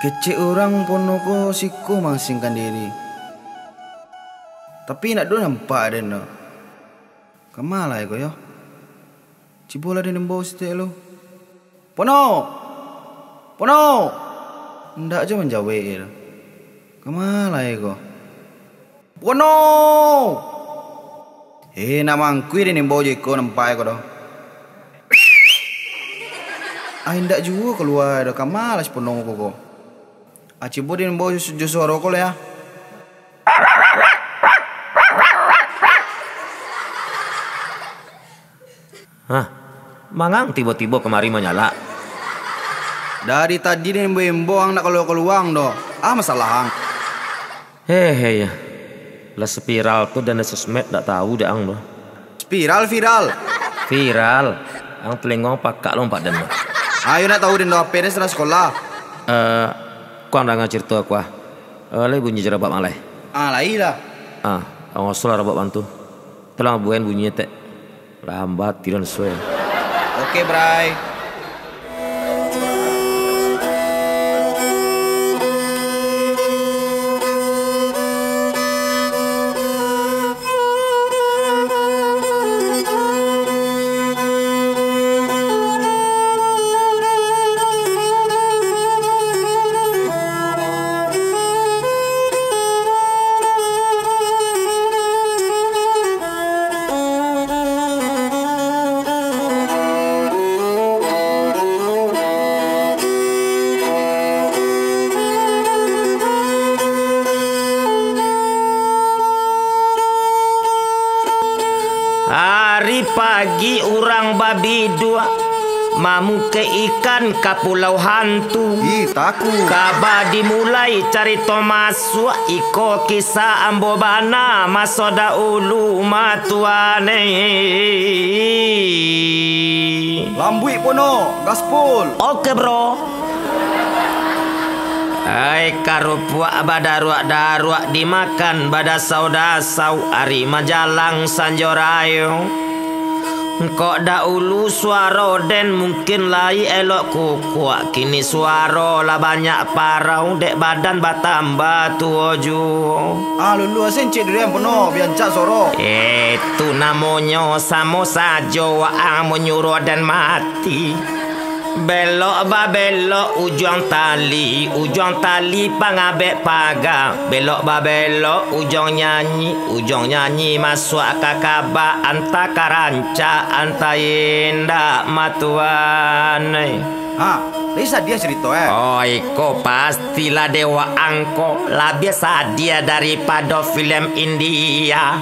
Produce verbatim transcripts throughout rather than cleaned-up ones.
Kecek urang Pono ko siko maasingkan diri. Tapi indak doh nampak den doh. Kama lai ko yo? Cubolah den imbau saketek lo. Pono! Pono! Indak juo manjawek doh. Kama lai ko? Pono! Eh, nak mangkui den imbau jo iko nampak ko doh. Ah, indak juo kalua doh, kama lah si Pono ko ko. Ah, cubo den imbau jo, jo suaro ko lah yo. Hah, mangang tibo-tibo kamari manyalak? Dari tadi den imbau-imbau ang ndak kalua-kalua ang doh. Ah, masalah ang. Hehe, ya. Lah spiral tu dan sosmed dak tahu dek ang doh. Spiral, viral. Viral. Ang telingo ang pakak lompat den doh. Ayo nak tahu den doh, H P den salah sekolah. Eh, kuang danga cerita ku ah. Eh, lai bunyi jarabak malai. Ah, lai lah. Ah, ang oso lah rabak bantu. Tolong buain bunyi tek. Lambat tiduan suai. Oke, Bray. Ari pagi urang babiduak, mamukek ikan ka Pulau Hantu. Ih, takuik. Kaba dimulai carito masuak, iko kisah ambo bana maso daulu matuan eh. Lambuik Pono, gaspol. Oke, bro. Ai, karupuak badaruak-daruak dimakan badasau-dasau ari majalang sanjo rayo. Kok daulu suaro den mungkin lai elok kukuak, kini suaro lah banyak parau, dek badan batambah tuo juo. Ah, luluah sen cik durian Pono, biancak suaro. Eh, tu namonyo samo sajo waang manyuruah den mati. Belok babelok ujuang tali, ujuang tali pangabek paga. Belok babelok ujuang nyanyi, ujuang nyanyi masuak ka kaba, antah ka rancak, antah indak matuan. Ha, lai sadiah carito, eh? Oh, iko pastilah dek waang ko labiah sadiah daripado filem India.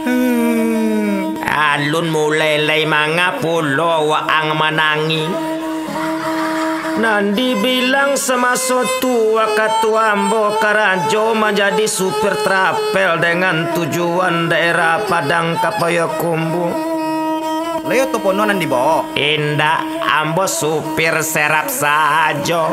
Hmm. Alun mulai lai manga pulo waang manangih. Nan dibilang samaso tu, wakatu ambo karajo manjadi supir trapel dengan tujuan daerah Padang ka Payakumbuah. Lai oto Pono nan dibaok? Indak, ambo supir serap sajo.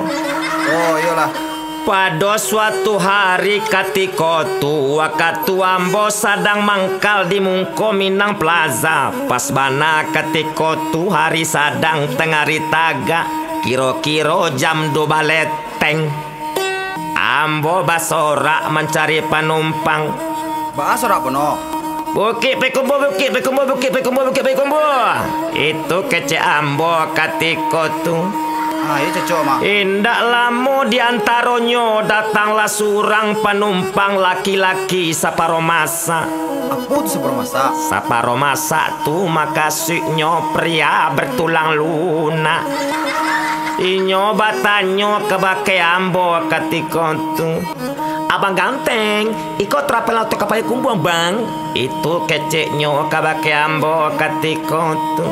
Oh, iyolah. Pado suatu hari katiko tu, wakatu ambo sadang mangkal di mungko Minang Plaza, pas bana katiko tu hari sadang tangah ari tagak, kiro-kiro jam duo baleteng. Ambo basorak mancari panumpang. Baa sorak Pono? Bukik Payakumbuah, Bukik Payakumbuah, Bukik Payakumbuah, Bukik Payakumbuah. Itu kecek ambo katiko tu. Ah, iyo cocok, Mang. Indak lamo di antaronyo datanglah surang panumpang laki-laki saparo masak. Apo tu saparo masak? Saparo masak tu makasuiknyo pria bertulang lunak. Inyo batanyo kabake ambo katiko tu, "Abang ganteng, iko trapel oto ka Payakumbuah, Bang?" Itu keceknyo kabake ambo katiko tu.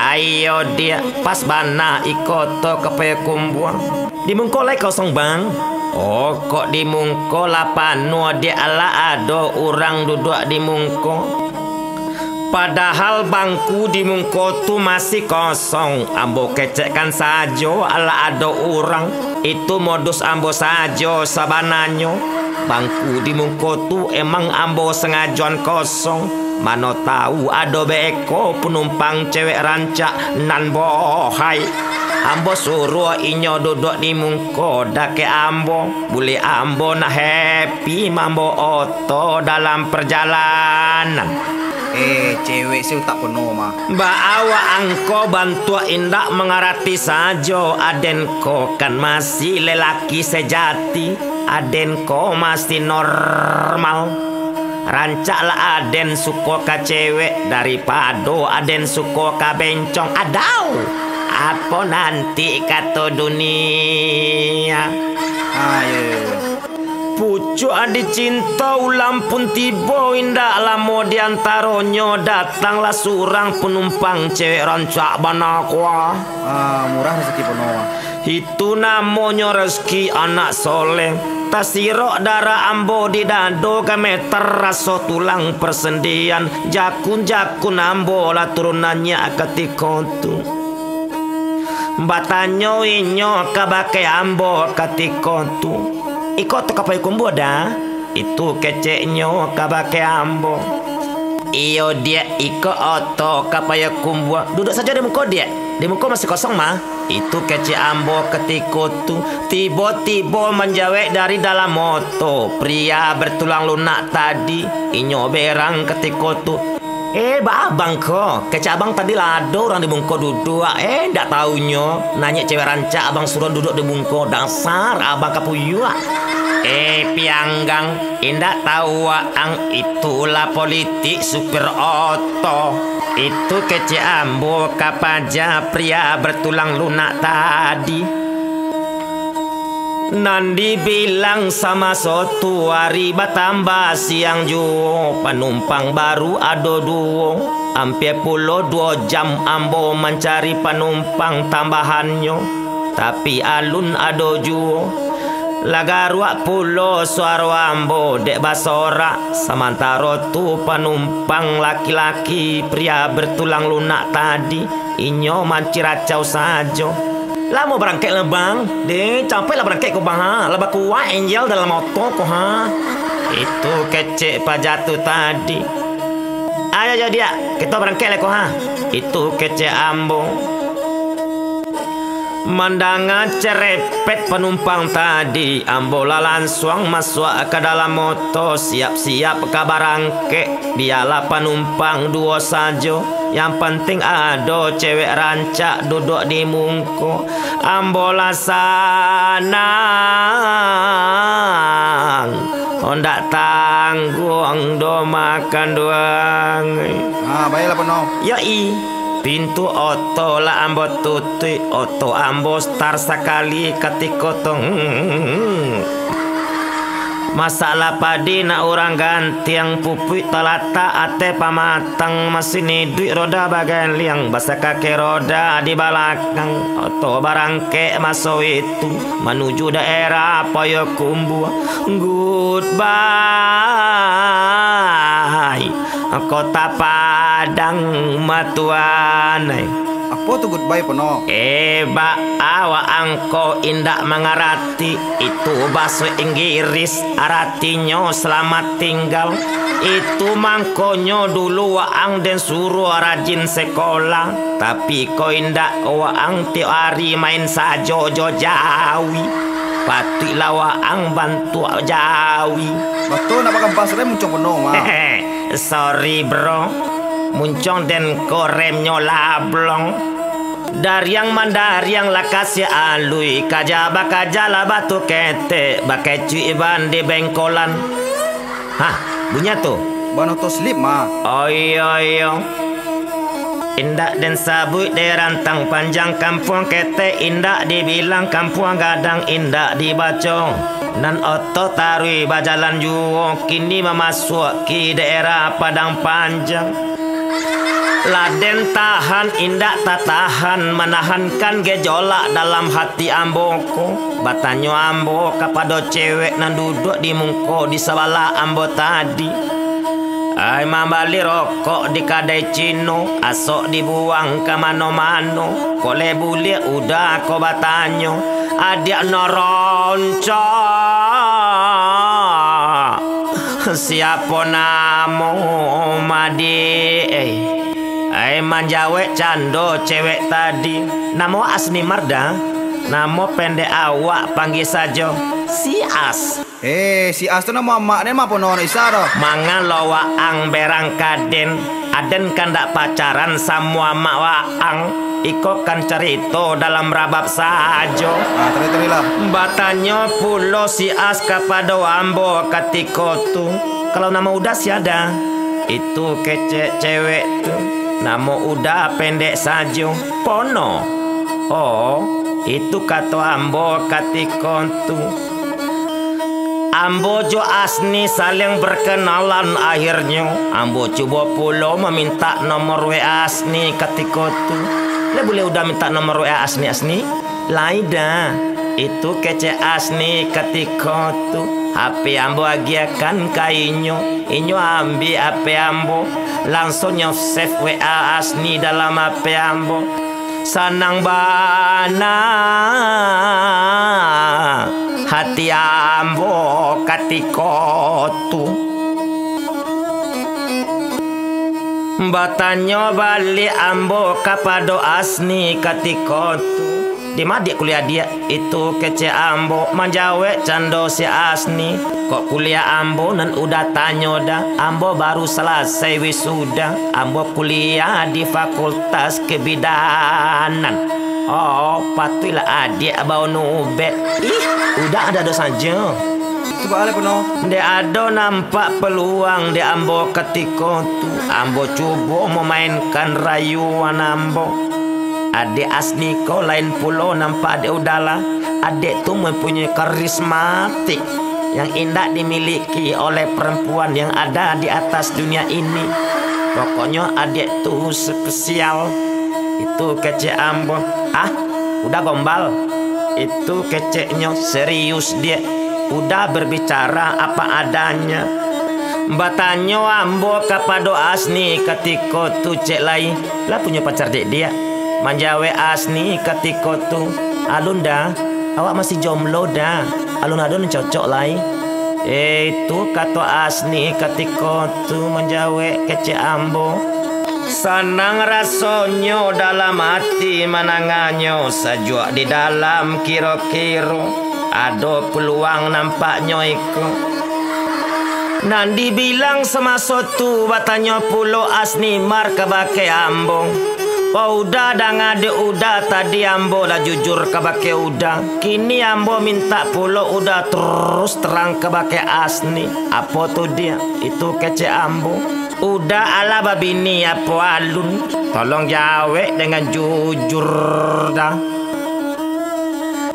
"Iyo, Diak, pas bana iko oto ka Payakumbuah. Di mungko lai kosong, Bang?" "Oh, kok di mungko lah panuah, Diak, alah ado urang duduak di mungko." Padahal bangku di mungko tu masih kosong, ambo kecekkan sajo, alah ado urang. Itu modus ambo sajo sabananyo. Bangku di mungko tu emang ambo sangajoan kosong. Mano tahu ado baeko panumpang cewek rancak nan bohai. Ambo suruah inyo duduak di mungko dakek ambo. Buliah ambo nak happy mambo oto dalam parjalanan. Eh, cewek si utak penuh mah. Baa wak angko bantuak indak mangarati sajo, aden ko kan masih lelaki sejati. Aden ko masih normal. Rancaklah aden suko ka cewek daripado aden suko ka bencong. Adau! Apo nanti kato dunia? Ah, iyo, iyo, iyo. Pucuak dicinto ulam pun tibo, indak lamo di antaronyo datanglah surang panumpang cewek rancak bana ko. Ah, murah rezeki pono. Itu namonyo rezeki anak soleh. Tasirok darah ambo di dado, gametar raso tulang persendian. Jakun-jakun ambo lah turun nanyia katiko tu. Batanyo inyo kabake ambo katiko tu, "Iko tu ka payo kumbua, Da?" Itu keceknyo kabake ambo. "Iyo, Diak, iko oto ka payo kumbua. Duduak sajo di muko, Diak. Di muko masih kosong mah." Itu kecek ambo katiko tu. Tibo-tibo manjawek dari dalam oto pria bertulang lunak tadi. Inyo berang katiko tu. "Eh, baa abang ko? Kecek abang tadi lah ado urang di muko duduak. Eh, ndak taunyo, nanyek cewek rancak abang suruah duduak di muko. Dasar abang kapuyuak." "Eh, pianggang, indak tau waang, itulah politik supir oto." Itu kecek ambo ka paja pria bertulang lunak tadi. Nan dibilang samaso tu ari batambah siang juo, panumpang baru ado duo. Ampia pulo duo jam ambo mancari panumpang tambahannyo, tapi alun ado juo. Lah garuak pulo suaro ambo dek basorak, samantaro tu panumpang laki-laki pria bertulang lunak tadi. Inyo manciracau sajo. "Lamo barangkek lah, Bang?" "Deh, capek lah barangkek ko, Bang, ha. Lah bakuwaik injil dalam oto ko, ha." Itu kecek paja tu tadi. "Ayo, yo, Diak, kito barangkek lah ko, ha." Itu kecek ambo. Mandanga cerepet panumpang tadi, ambo lah lansuang masuak ka dalam oto, siap-siap ka barangkek. Bialah panumpang duo sajo, yang pantiang ado cewek rancak duduak di mungko. Ambo lah sanang, ondak tangguang doh makan duang. Ha, baiklah, Pono. Yoi, pintu oto lah ambo tutuik, oto ambo star sakali katiko tu. Hmm. Masalah padi nak urang gantiang, pupuik talatak ateh pamatang, masin iduik roda bagaliang, basakaki roda di balakang. Oto barangkek maso itu manuju daerah Payokumbuah. Goodbye, Kota Padang matuan ai. Apo tu goodbye, Pono? Eh, baa waang ko indak mangarati. Itu baso Inggirih, aratinyo selamat tinggal. Itu mangkonyo dulu waang den suruah rajin sekolah. Tapi ko indak, waang tiok ari main sajo jo jawi. Patuiklah waang bantuak jawi. Batua nak bakampas rem muncong Pono mah. Sorry, bro. Muncong den ko remnyo lablong. Dariang mandariang lah kasiah alui, kaja bakaja lah batu ketek, bakecuik ban di bengkolan. Hah, bunyi tu? Ban oto slip mah. Oh iyo, iyo. Indak den sabuik dek rantang panjang, kampuang ketek indak dibilang, kampuang gadang indak dibaco. Nan oto taruih bajalan juo, kini mamasuaki daerah Padang Panjang. Lah den tahan, indak tatahan, manahankan gejolak dalam hati ambo ko. Batanyo ambo kapado cewek nan duduak di muko di sabalah ambo tadi. Ai, mambali rokok di kadai Cino, asok dibuang ka mano-mano. Kok lai buliah uda ko batanyo, adiak nan rancak, siapo namo madiak? Eh, ai, Manjawek cando cewek tadi. Namo Asni Marda, namo pendek awak panggia sajo, si As. Eh, si As tu namo amak den mah, pono anak Isa doh. Mangan lo waang berang kaden, aden kan dak pacaran samo amak waang. Iko kan carito dalam rabab sajo. Ah, tadi-tadi lah. Batanyo pulo si As kapado ambo katiko tu, kalau namo Uda siada? Itu kecek cewek tu, namo Uda pendek sajo, pono. Oh, itu kato ambo katiko tu. Ambo jo Asni saling berkenalan akhirnyo. Ambo cubo pulo mamintak nomor W A Asni katiko tu. Lai buliah Uda mintak nomor W A Asni, Asni? Lai dah. Itu kecek Asni katiko tu. H P ambo agiahkan ka inyo. Inyo ambiak H P ambo. Langsuang nyo save W A Asni dalam H P ambo. Sanang bana hati ambo katiko tu. Batanyo baliak ambo kapado Asni katiko tu, "Di ma adiak kuliah adiak?" Itu kecek ambo, manjawek cando si Asni. "Kok kuliah ambo nan Uda tanyo dah? Ambo baru salasai wisuda. Ambo kuliah di Fakultas Kebidanan." Oh, patuiklah adiak baunubek. Ih, Uda ado-ado sajo. Cubo alai puno. Ndak ado nampak peluang di ambo katiko tu. Ambo cubo mamainkan rayuan ambo. Adiak Asni ko lain pulo nampak dek Uda lah. Adiak tu mempunyai karismatik yang indak dimiliki oleh perempuan yang ada di atas dunia ini. Pokoknyo adiak tu spesial. Itu kecek ambo. Ah, Uda gombal. Itu keceknyo serius diak. Uda berbicara apa adanya. Batanyo ambo kapado Asni katiko tu, "Cek lai, lah punyo pacar dek diak?" Manjawek Asni katiko tu, "Alun Da, awak masih jomblo Da. Alun ado nan cocok lai." Eh, itu kato Asni katiko tu manjawek kecek ambo. Sanang rasonyo dalam ati mananganyo, sajuak di dalam kiro-kiro. Ado peluang nampaknyo iko. Nan dibilang samaso tu, batanyo pulo Asni Mar kabake ambo. "Kok Uda danga dek Uda tadi, ambo lah jujur kabake Uda. Kini ambo mintak pulo Uda terus terang kabake Asni." "Apo tu diak?" Itu kecek ambo. "Uda alah babini apo alun? Tolong jawek dengan jujur Da."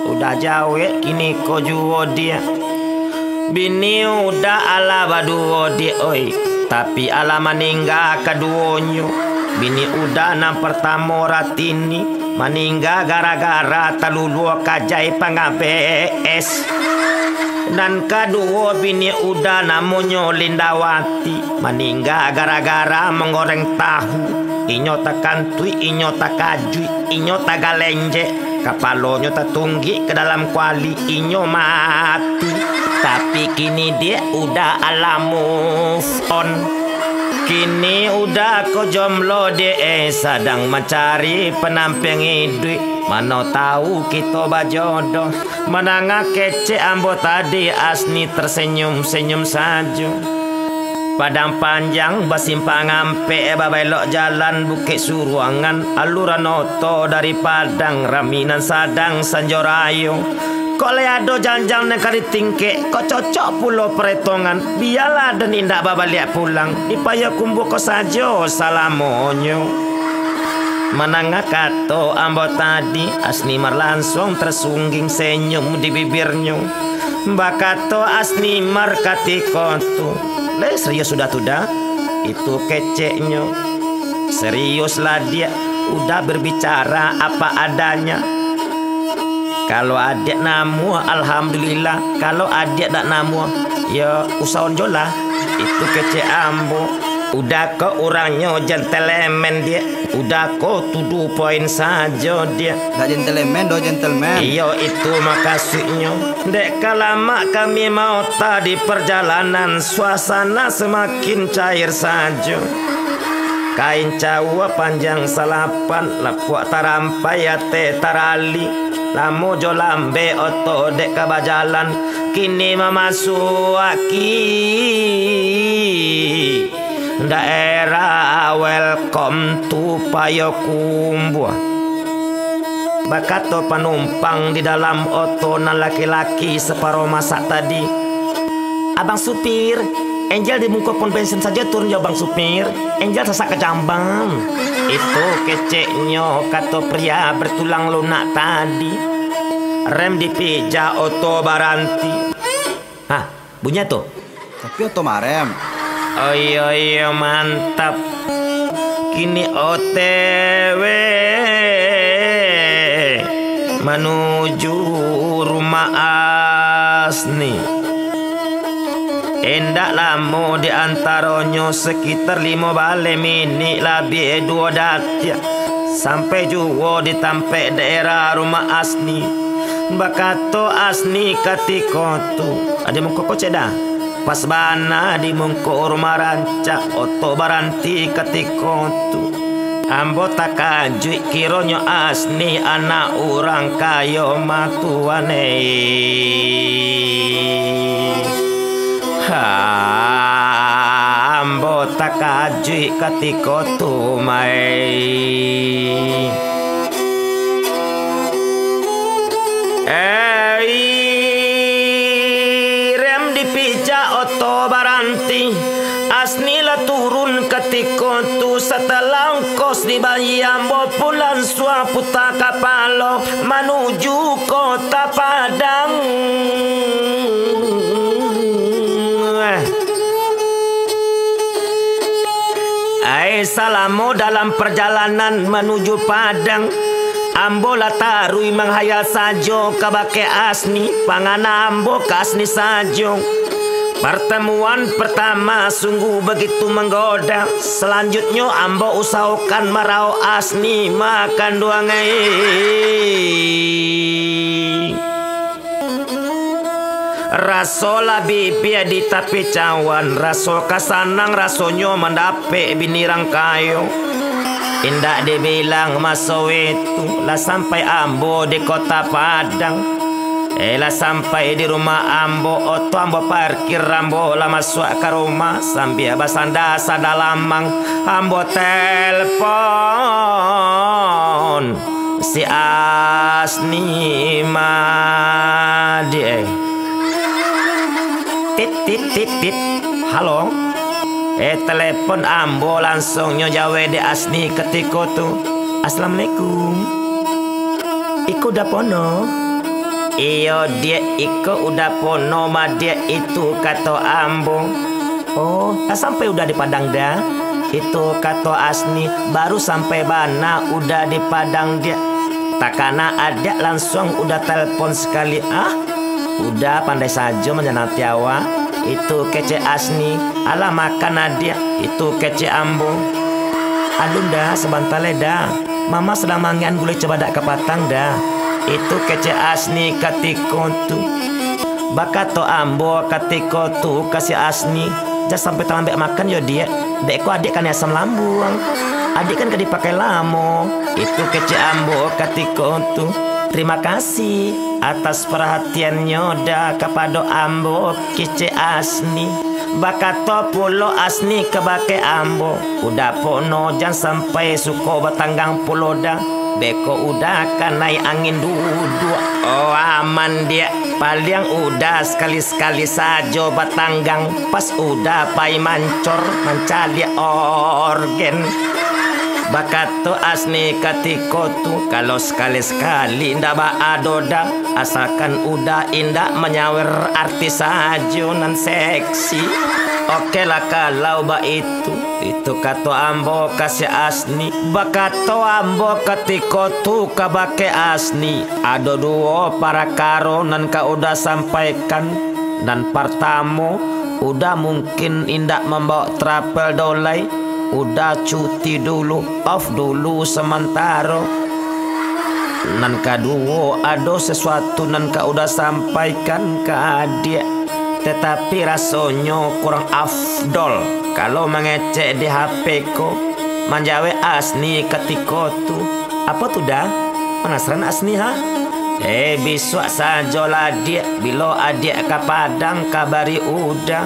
Uda jawek kiniko juo diak. Bini Uda alah baduo diak oi, tapi alah maningga kaduonyo. Bini Uda nan partamo Ratini maningga gara-gara taluluah kajai pangabek es. Nan kaduo bini Uda namonyo Lindawati, maningga gara-gara manggoreng tahu. Inyo takantuik, inyo takajuik, inyo tagalenjek, kapalonyo tatunggik ka dalam kuali, inyo mati. Tapi kini diak Uda alah move on. Kini Uda ko jomblo diak, eh, sadang mancari panampiang iduik. Mano tahu kito bajodoh. Mandanga kecek ambo tadi, Asni tersenyum-senyum sajo. Padang Panjang basimpang ampek, babelok jalan Bukik Suruangan, aluran oto dari Padang, rami nan sadang sanjo rayo. Kok lai ado janjang nan ka ditingkek, kok cocok pulo paretongan, bialah den indak babaliak pulang, di Payakumbuh ko sajo salamonyo. Mandanga kato ambo tadi, Asni Mar lansuang tasungging senyum di bibirnyo. Bakato Asni Mar katiko tu, "Lai serius Uda tu Da?" Itu keceknyo. "Serius lah diak, Uda berbicara apa adanya. Kalau adiak namuah, alhamdulillah. Kalau adiak dak namuah, yo usahoan jo lah." Itu kecek ambo. Uda ko urangnyo gentleman diak. Uda ko to the point sajo diak. Dak gentleman doh, gentleman. Iyo, itu makasuiknyo. Dek ka lamak kami maota di parjalanan, suasana samakin cair sajo. Kain caua panjang salapan, lapuak tarampai ateh tarali. Lamo jo lambek oto dek ka bajalan, kini mamasuaki daerah Welcome to Payokumbuah. Bakato panumpang di dalam oto nan laki-laki saparo masak tadi, "Abang supir, Angel di mungko pom bensin sajo turun jo Abang supir, Angel sasak ka Jambang." Itu keceknyo kato pria bertulang lunak tadi. Rem dipijak, oto baranti. Hah, bunyi tu? Tapi oto marem. Oh iyo, iyo, mantap. Kini O T W manuju rumah Asni. Indak lamo, di antaronyo sekitar limo baleh minik labiah duo datiak, sampai juo di tampek daerah rumah Asni. Bakato Asni katiko tu, "Ade muko ko cek dah." Pas bana di mungko rumah rancak, oto baranti katiko tu. Ambo takajuik, kironyo Asni anak urang kayo mah tuan, eh. Ha, ambo takajuik katiko tu, mai. Eh, rem dipijak, oto baranti. Asni lah turun katiko tu, satalah ongkos dibayia, ambo pun lansuang puta kapalo manuju Kota Padang. Ai, salamo dalam parjalanan manuju Padang, ambo lah taruih manghayal sajo kabake Asni, pangana ambo ka Asni sajo. Partamuan partama sungguah bagitu manggoda, salanjutnyo ambo usahokan maraok Asni makan duangai. Raso lah bibia di tapi cawan, raso ka sanang rasonyo mandapek bini rang kayo. Indak dibilang maso itu, lah sampai ambo di Kota Padang. Eh, lah sampai di rumah ambo, oto ambo parkir, ambo lah masuak ka rumah, sambia basanda sadalamang, ambo telpon si Asni mah, Diak, eh. Tit, tit, tit, tit. Halo. Eh, telepon ambo langsung nyo jawek dek Asni katiko tu. "Assalamualaikum. Iko udah pono?" "Iyo, Diak, iko udah pono mah, Diak, itu kato ambo." "Oh, lah sampai udah di Padang dah?" Itu kato Asni, "Baru sampai bana udah di Padang, Diak." Takana adiak lansuang udah telepon sakali, ah. "Udah pandai sajo manyanati awak." Itu kecek Asni. "Alah makan adiak." Itu kecek ambo. "Alun dah, sabanta lai dah. Mama sadang mangiak gulai cabadak kapatang dah." Itu kecek Asni katiko tu. Bakato ambo katiko tu ka si Asni, "Jan sampai talambek makan yo, Diak. Dek ko adiak kanai asam lambuang. Adiak kan ka dipakai lamo." Itu kecek ambo katiko tu. "Terima kasih atas perhatiannyo dah kapado ambo," kecek Asni. Bakato pulo Asni kabake ambo, "Udah pono, jan sampai suko batanggang pulo dah. Beko udah kanai angin duduak." "Oh, aman, Diak. Paliang udah sakali-sakali sajo batanggang, pas udah pai mancor mancaliak orgen." Bakato Asni katiko tu, "Kalau sakali-sakali ndak baa doh dah, asalkan udah indak manyawer artis sajo nan seksi." "Oke lah kalau baitu." Itu kato ambo ka si Asni. Bakato ambo katiko tu kabake Asni, "Ado duo parakaro nan ka udah sampaikan. Nan partamo, udah mungkin indak mambawok travel doh lai, udah cuti dulu, off dulu samantaro. Nan kaduo, ado sasuatu nan ka udah sampaikan ka adiak, tatapi rasonyo kurang afdol kalau mangecek di H P ko." Manjawek Asni katiko tu. Apo tu, Da? Panasaran Asni, ha? Eh, bisuak sajolah, Diak. Bilo Adiak ka Padang, kabari Uda.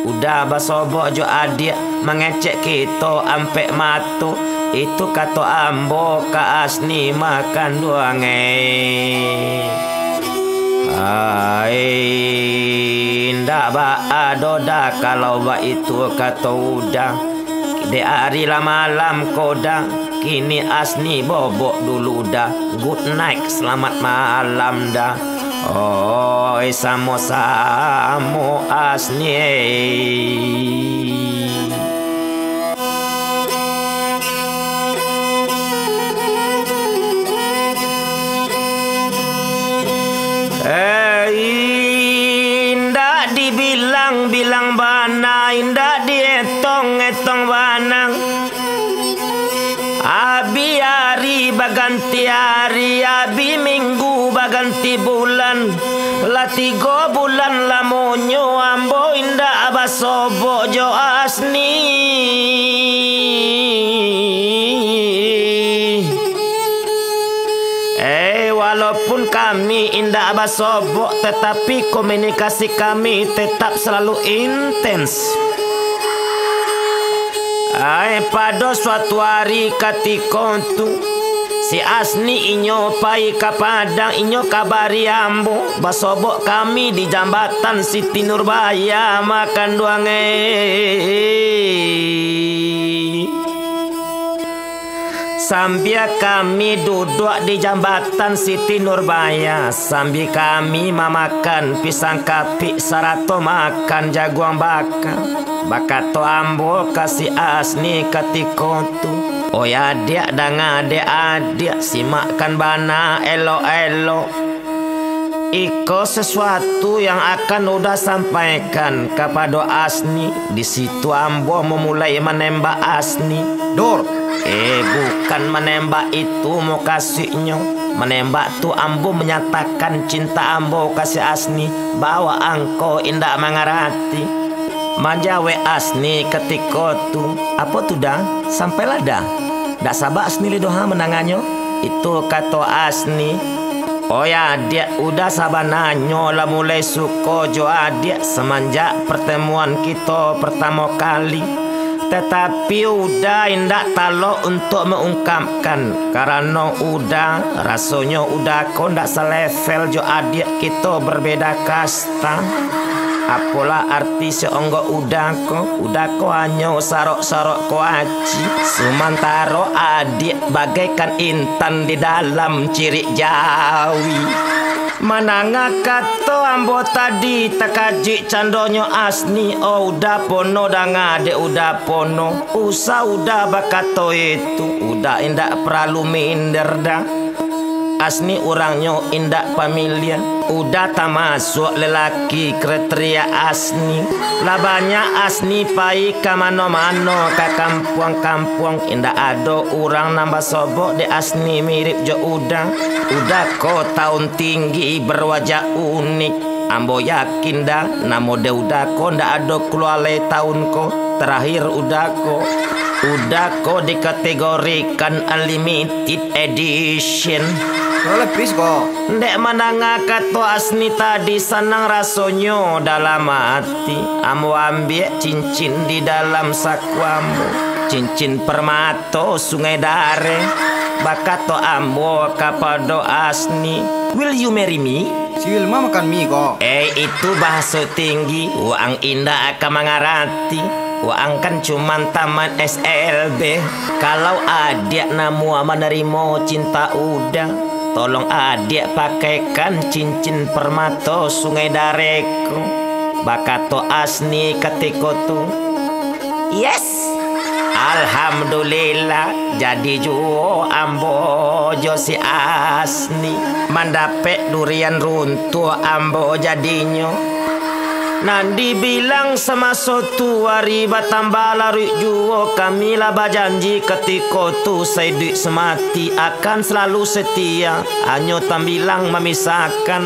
Uda basobok jo Adiak, mangecek kito ampek mato. Itu kato ambo ka Asni, ma kanduang, eh. Ai, indak baa doh, Da, kalau baitu kato Uda. Dek ari lah malam ko, Da. Kini Asni bobok dulu, Da. Good night, selamat malam, Da. Oi, samo-samo Asni, eh. Eh, indak dibilang-bilang bana, indak dietong-etong bana. Abi ari baganti ari, abi minggu baganti bulan. Lah tigo bulan lamonyo ambo indak basobok jo Asni. Eh, walaupun kami indak basobok, tetapi komunikasi kami tetap selalu intens. Ai, pado suatu ari katiko tu, si Asni inyo pai ka Padang, inyo kabari ambo, basobok kami di jambatan Siti Nurbaya, ma kanduang, eh. Sambia kami duduak di jambatan Siti Nurbaya, sambia kami mamakan pisang kapik sarato makan jaguang baka. Bakato ambo ka si Asni katiko tu, "Oi adiak, danga dek adiak, simakkan bana elok-elok. Iko sesuatu yang akan Uda sampaikan kapado Asni." Di situ ambo mamulai manembak Asni. Dor! Eh, bukan manembak itu mukasuiknyo. Manembak tu ambo manyatakan cinta ambo ka si Asni, bahwa angko indak mangarati. Manjawek Asni katiko tu, "Apo tu, Da? Sampailah, Da. Dak saba Asni lai doh ha mandanganyo." Itu kato Asni. Oi adiak, Uda sabananyo lah mulai suko jo adiak samanjak partamuan kito partamo kali. Tatapi Uda indak talok untuak maungkapkan, karano Uda, rasonyo Uda ko ndak salevel jo adiak kito, barbeda kasta. Apolah arti saonggok Uda ko? Uda ko hanyo sarok-sarok ko aci. Sumantaro adiak bagaikan intan di dalam cirik jawi. Mandanga kato ambo tadi, takajuik candonyo Asni. Oh, Uda pono, danga dek Uda pono. Usah Uda bakato itu, Uda indak paralu minder, Da. Asni urangnyo indak pamilia. Uda tamasuak lelaki kriteria Asni. Lah banyak Asni pai ka mano-mano, ka kampuang-kampuang. Indak ado urang nan basobok dek Asni mirip jo Uda. Uda ko taun tinggi, berwajah unik. Ambo yakin, Da, nan model Uda ko ndak ado kalua lai taun ko. Tarakhir Uda ko, Uda ko dikategorikan unlimited edition. Kalau lapis ko. Ndek mandanga kato Asni tadi, sanang rasonyo dalam ati. Ambo ambiak cincin di dalam saku ambo. Cincin permato Sungai Dareh. Bakato ambo kapado Asni, "Will you marry me?" Si Wilma makan mi ko. Eh, itu bahaso tinggi. Waang indak ka mangarati. Waang kan cuman tamat S L B. Kalau adiak namuah manarimo cinta Uda, tolong adiak pakaikan cincin permato Sungai Dareh ko. Bakato Asni katiko tu. Yes. Alhamdulillah, jadi juo ambo jo si Asni. Mandapek durian runtuah ambo jadinyo. Nan dibilang samaso tu ari batambah laruik juo, kami lah bajanji katiko tu saiduik samati akan salalu setia. Hanyo tambilang mamisahkan.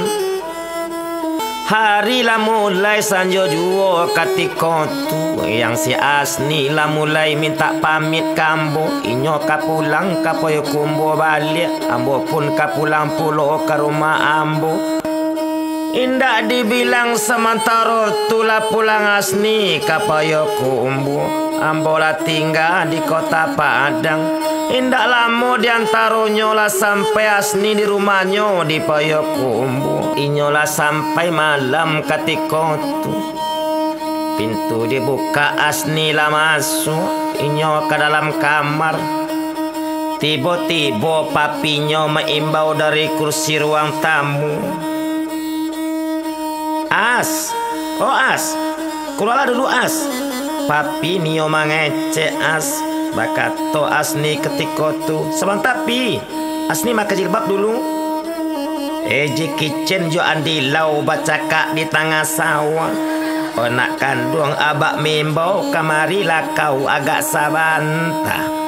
Hari lah mulai sanjo juo katiko tu, yang si Asni lah mulai mintak pamit ka ambo. Inyo ka pulang ka Payokumbo baliak, ambo pun ka pulang pulo ka rumah ambo. Indak dibilang samantaro tu lah pulang Asni ka Payokumbo. Ambo lah tingga di kota Padang. Indak lamo di antaronyo lah sampai Asni di rumahnyo di Payokumbo. Inyo lah sampai malam katiko tu. Pintu dibukak, Asni lah masuak. Inyo ka dalam kamar. Tibo-tibo papinyo maimbau dari kursi ruang tamu. "As! Oh, As! Kalualah dulu, As!" Papi nio mangecek As. Bakato Asni katiko tu, "Sabanta, Pi! Asni makai jilbab dulu." Eji Kicen jo Andi Lau bacakak di tangah sawah. "Oh, nak kanduang, abak mimbau, kamarilah kau agak sabanta."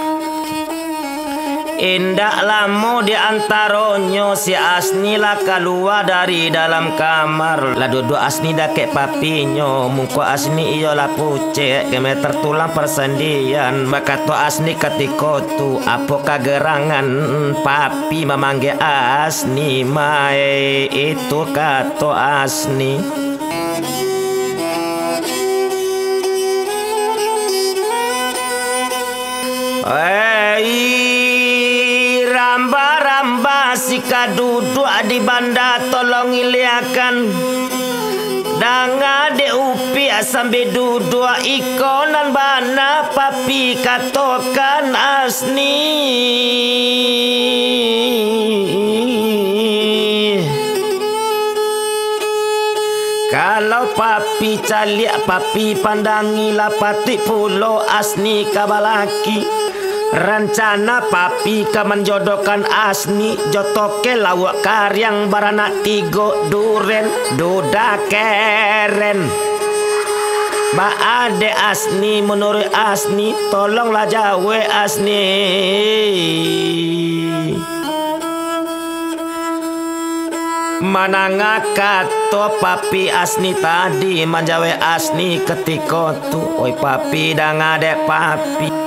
Indak lamo di antaronyo si Asni lah kalua dari dalam kamar. Lah duduak Asni dakek papinyo, muko Asni iyo lah pucek, gemetar tulang parsandian. Bakato Asni katiko tu, "Apo kagerangan papi mamanggia Asni mai?" Itu kato Asni. Hei, ramba-ramba si ka duduak di banda, tolong iliakan. Danga dek Upiak sambil duduak, iko nan bana papi katokan Asni. Kalau papi caliak, papi pandangi, lah patuik pulo Asni ka balaki. Rancana papi ka manjodohkan Asni jo toke lauak kariang baranak tigo, Duren, Duda Keren. Baa dek Asni, manuruik Asni, tolonglah jawek Asni. Mandanga kato papi Asni tadi, manjawek Asni katiko tu, "Oi papi, danga dek papi.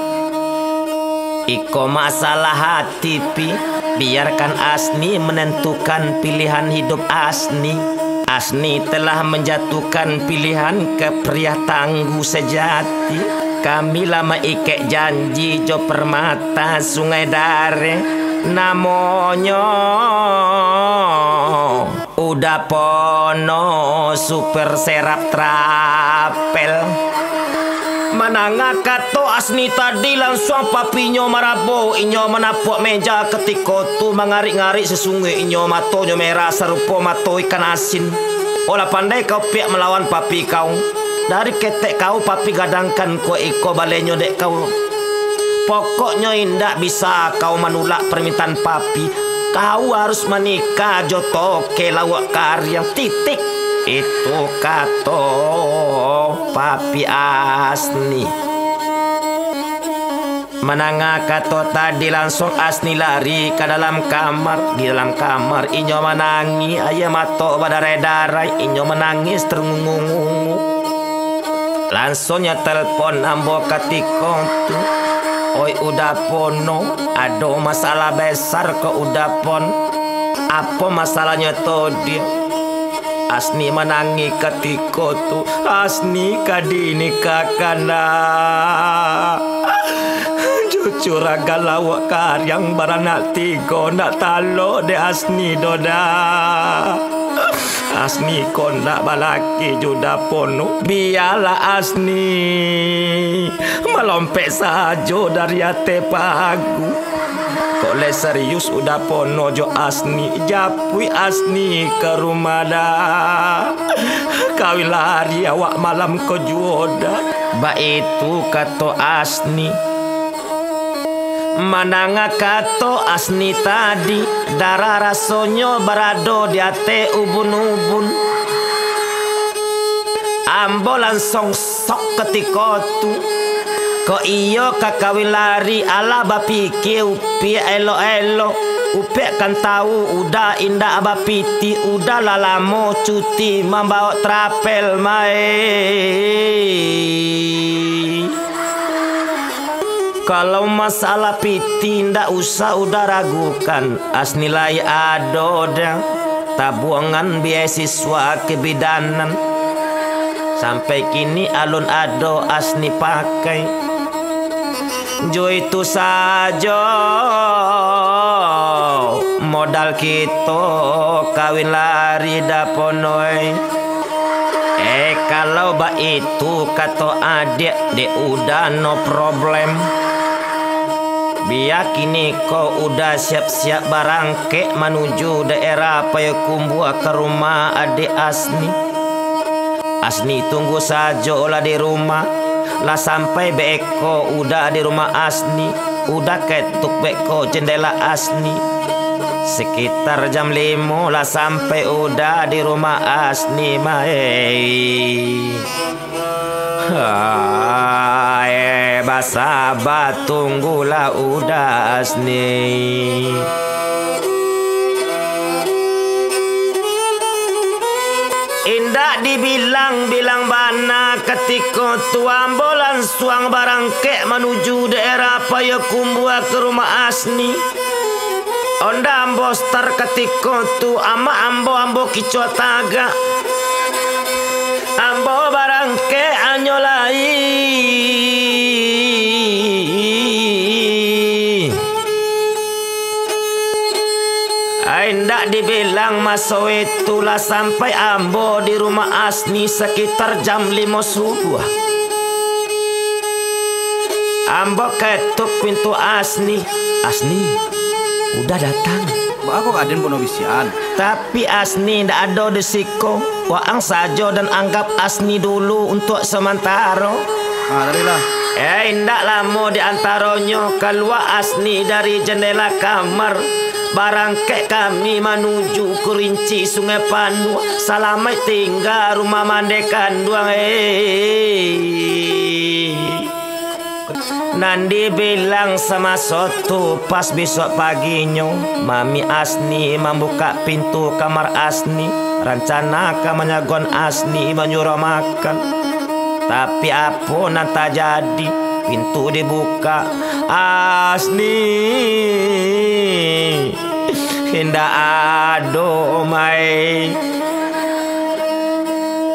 Iko masalah ati, Pi. Biarkan Asni menentukan pilihan hidup Asni. Asni telah menjatuhkan pilihan ke pria tangguh sejati. Kami lah maikek janji jo permata Sungai Dareh. Namonyo Udapono Super Serap Trapel." Mandanga kato Asni tadi, lansuang papinyo marabo. Inyo manapuak meja katiko tu, mangarik-ngarik sasungguah inyo, matonyo merah sarupo mato ikan asin. Olah pandai kau, Piak, malawan papi kau. Dari ketek kau papi gadangkan ko iko balenyo dek kau. Pokoknyo indak bisa kau manulak parmintaan papi. Kau harus manikah jo toke lauak kariang, titik. Itu kato papi Asni. Mandanga kato tadi, lansuang Asni lari ka dalam kamar. Di dalam kamar inyo manangih, aia mato badarai-darai, inyo manangih terungu-ungu. Lansuang nyo telpon ambo katiko tu. "Oi Udapono, ado masalah besar ko Udapon." "Apo masalahnyo tu, Diak?" Asni manangih katiko tu. Asni ka dinikahkan, nak. Jo juragan lauak kariang baranak tigo, ndak talok dek Asni doh, nak. Asni ko ndak balaki jo Udapono. Bialah Asni malompek sajo dari ateh pagu. Kok lai serius Udapono jo Asni, japuik Asni ka rumah dah. Kawin lari awak malam ko juo dah. Baitu kato Asni. Mandanga kato Asni tadi, darah rasonyo barado di ateh ubun-ubun. Ambo lansuang sok katiko tu. Kok iyo ka kawin lari, alah bapikia Upiak elok-elok. Upek kan tahu, Uda indak bapiti, Uda lah lamo cuti mambaok trapel, mai. Kalau masalah piti, ndak usah Uda ragukan, Asni lai ado dah tabuangan biasiswa kebidanan. Sampai kini alun ado Asni pakai. Jo itu sajo modal kito kawin lari daponoi. Eh, kalau baitu kato adiak, dek Uda no problem. Bia kini ko Uda siap-siap barangkek manuju daerah Payakumbuah ka rumah adiak Asni. Asni tunggu sajo lah di rumah. Lah sampai beko Uda di rumah Asni. Uda ketuk beko jendela Asni. Sekitar jam limo lah sampai Uda di rumah Asni, mai. Hai, basaba tunggulah Uda Asni. Indak dibilang-bilang bana, katiko tu ambo lansuang barangkek manuju daerah Payakumbuah ka rumah Asni. Onda ambo star katiko tu, amak ambo, ambo kicuah tagak. Ambo barangkek anyo lai. Ai, indak dibilang maso itu lah sampai ambo di rumah Asni sakitar jam limo subuah. Ambo ketuk pintu Asni. Asni, Uda datang. Baa kok Aden pono bisian? Tapi Asni ndak ado di siko. Waang sajo dan anggap Asni dulu untuak samantaro. Ah, tadi lah. Eh, indak lamo di antaronyo, kalua Asni dari jendela kamar. Barangkek kami manuju Kurinci Sungai Panuah. Salamaik tingga rumah mande kanduang, eh. Nan dibilang samaso tu, pas bisuak paginyo, Mami Asni mambukak pintu kamar Asni, rancana ka manyagoan Asni manyuruah makan. Tapi apo nan tajadi? Pintu dibukak, Asni indak ado, mai.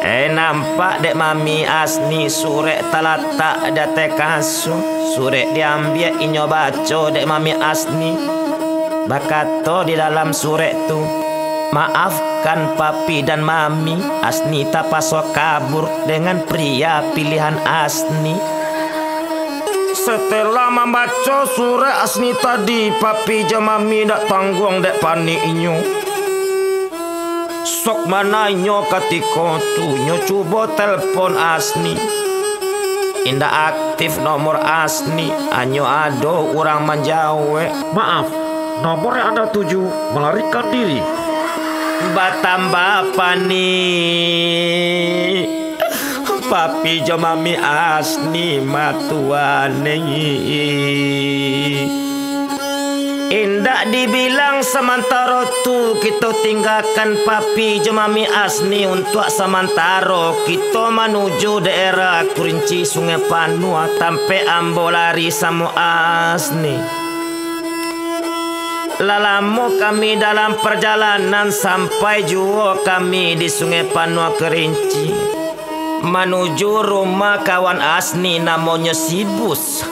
Eh, nampak dek Mami Asni surek talatak di ateh kasua. Surek diambiak inyo baco dek Mami Asni. Bakato di dalam surek tu, "Maafkan Papi dan Mami, Asni tapaso kabur dengan pria pilihan Asni." Setelah mambaco surek Asni tadi, Papi jo Mami dak tangguang dek panik inyo. Sok mana inyo katiko tu, nyo cubo telpon Asni. Indak aktif nomor Asni, anyo ado urang manjawek. "Maaf, nomor yang Anda tuju melarikan diri." Batambah panik Papi jo Mami Asni matuanei. Indak dibilang samantaro tu, kito tinggakan Papi jo Mami Asni untuak samantaro. Kito manuju daerah Kurinci Sungai Panuah, tampek ambo lari samo Asni. Lah lamo kami dalam parjalanan, sampai juo kami di Sungai Panuah Kerinci, manuju rumah kawan Asni namonyo si Bus.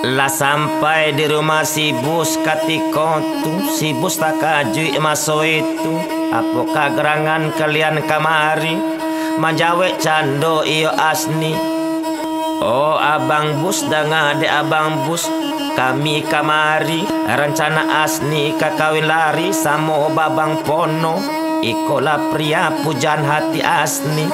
Lah sampai di rumah si Bus katiko tu, si Bus takajuik maso itu, "Apokah gerangan kalian kamari?" Manjawek cando iyo Asni. "Oh, Abang Bus, danga dek Abang Bus, kami kamari, rancana Asni ka kawin lari samo Babang Pono. Ikolah pria pujaan hati Asni."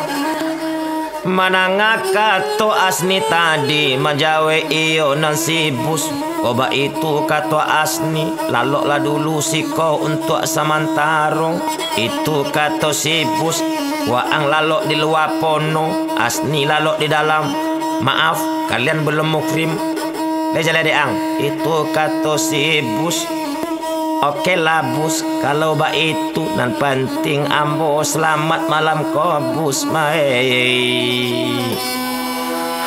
Mandanga kato Asni tadi, manjawek iyo nan si Bus. "Oh, baitu," kato Asni, "laloklah dulu siko untuak samantaro." Itu kato si Bus, "Waang lalok di lua Pono, Asni lalok di dalam. Maaf, kalian belum muhrim. Lai jaleh dek ang." Itu kato si Bus. Oke lah, Bus, kalau baitu, nan pantiang ambo salamat malam ko, Bus, mai.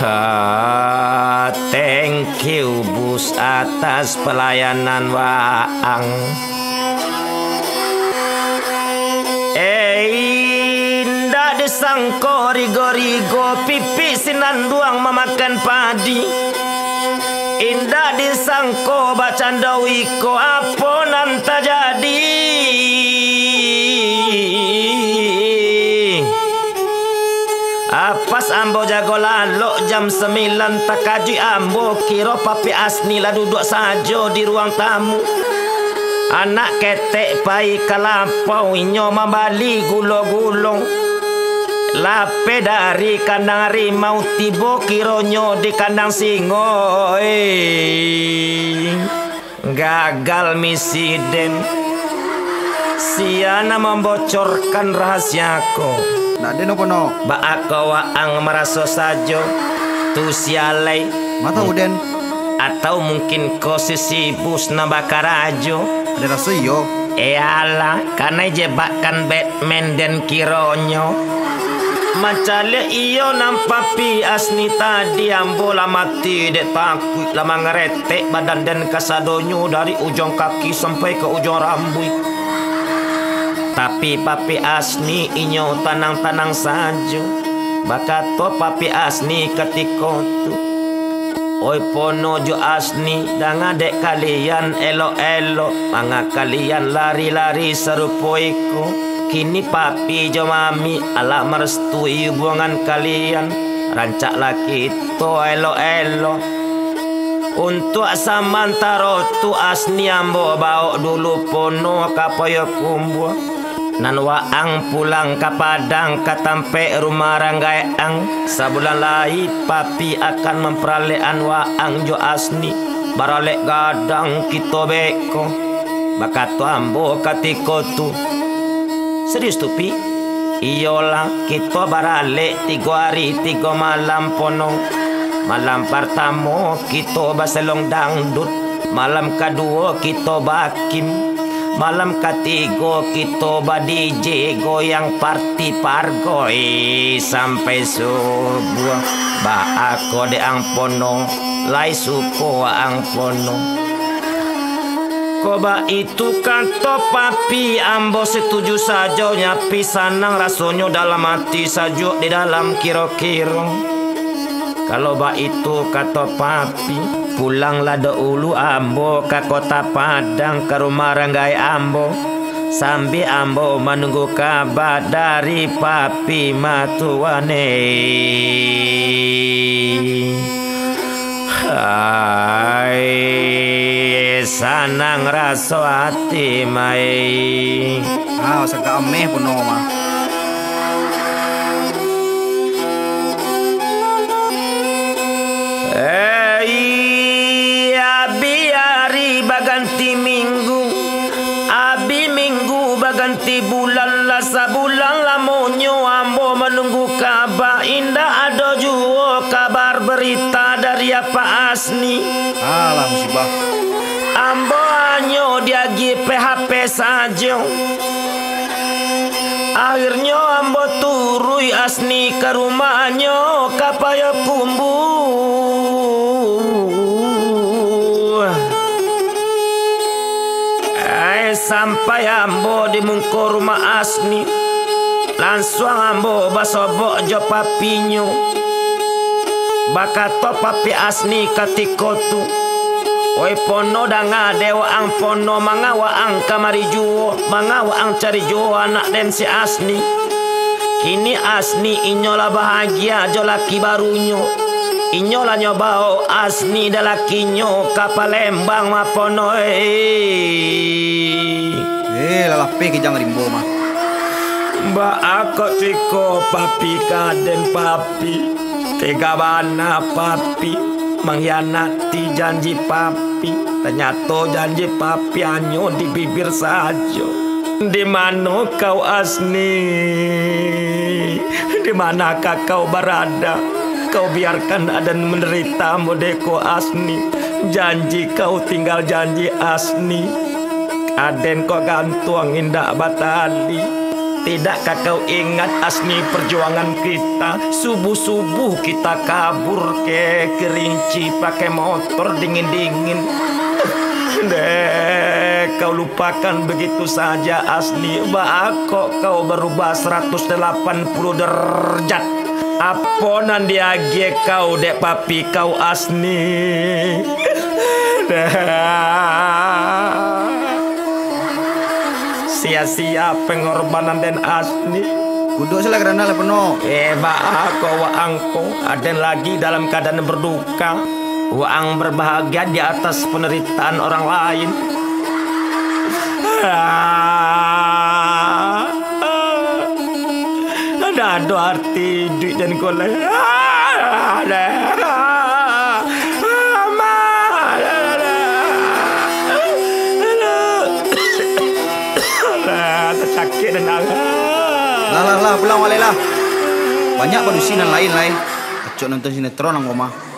Ha, thank you, Bus, atas palayanan waang. Eh, indak disangko rigo-rigo pipik sinanduang mamakan padi. Indak disangko bacando iko apo nan tajadi. Apas ambo jago lalok jam sambilan, takajuik ambo kiro Papi Asni lah duduak sajo di ruang tamu. Anak ketek pai ka lapau, inyo mambali gulo-gulo. Lapeh dari kandang harimau, tibo kironyo di kandang singo. Eh, gagal misi den. Sia nan mambocorkan rahasia ko. Nak den apo no? Baa ko waang maraso sajo, tu sia lai? Ma tahu den. Atau mungkin ko si Bus nan bakarajo? Ado raso iyo. Eh alah, kanai jebakan Batman den kironyo. Mancaliak iyo nan Papi Asni tadi, ambo lah mati dek takuik, lah mangaretek badan den kasadonyo dari ujuang kaki sampai ka ujuang rambuik. Tapi Papi Asni inyo tanang-tanang sajo. Bakato Papi Asni katiko tu, "Oi Pono jo Asni, danga dek kalian elok-elok, manga kalian lari-lari sarupo iko. Kini Papi jo Mami alah marastui hubungan kalian, rancaklah kito elok-elok. Untuak samantaro tu Asni ambo bawok dulu Pono ka Payokumbuah. Nan waang pulang ka Padang, ka tampek rumah ranggaek ang. Sabulan lai Papi akan mamparalek-an waang jo Asni. Baralek gadang kito beko," bakato ambo katiko tu. "Serius tu, Pi?" "Iyolah, kito baralek tigo ari tigo malam, Pono. Malam partamo kito baselong dangdut, malam kaduo kito bakim, malam katigo kito ba-D J goyang parti pargoi sampai subuah." "Baa ko dek ang Pono, lai suko ang Pono?" Ko baitu kato Papi, ambo setuju sajo, nyapi sanang rasonyo dalam ati, sajuak di dalam kiro-kiro. Kalau baitu kato Papi, pulanglah dahulu ambo ka Kota Padang, ka rumah ranggaek ambo, sambia ambo manunggu kaba dari Papi matuane. Hai, sanang raso ati, mai. Ah, sagak ameh puno mah. Eh, abi ari baganti minggu, abi minggu baganti bulan, lah sabulan lamonyo ambo manunggu kaba, indak ado juo kabar berita dari Apa Asni. Alah, musibah. Ambo hanyo diagiah P H P sajo. Akhirnyo ambo turuik Asni ka rumahnyo, ka Payokumbuah. Ai, sampai ambo di muko rumah Asni, lansuang ambo basobok jo papinyo. Bakato papi Asni katiko tu, "Oi Pono, danga dek waang Pono, manga waang kamari juo, manga waang cari juo anak den si Asni. Kini Asni inyo lah bahagia jo laki barunyo. Inyo lah nyo bao Asni dek lakinyo ka Palembang, ma Pono, eh." Eh, lah lapeh kijang rimbo mah. Baa kok tu iko, papi, ka den, papi? Tega bana papi mangkhianati janji papi. Tanyato janji papi hanyo di bibir sajo. Di mano kau, Asni? Di manakah kau barada? Kau biarkan aden mandarita modeko, Asni. Janji kau tinggal janji, Asni. Aden kok gantuang indak batali. Tidakkah kau ingat, Asni, perjuangan kita? Subuh-subuh kita kabur ke Kerinci pakai motor dingin-dingin. Dek, kau lupakan begitu saja, Asni. Baa kok kau berubah seratus delapan puluh derajat? Apo nan diagiah kau dek papi kau, Asni? Sia-sia pengorbanan den, Asni. Kuduak salah karano lah penuh. Eh, baa kok waang ko, aden lagi dalam keadaan berduka. Waang berbahagia di atas penderitaan orang lain. Ah, ndak ado arti iduik den ko lai. Ah, dah. Ah, ma. Alah, tasakik den, alah. Lah, lah, lah, pulang baliak lah. Banyak padusi nan lain lai. Acok nonton sinetron ang ko mah.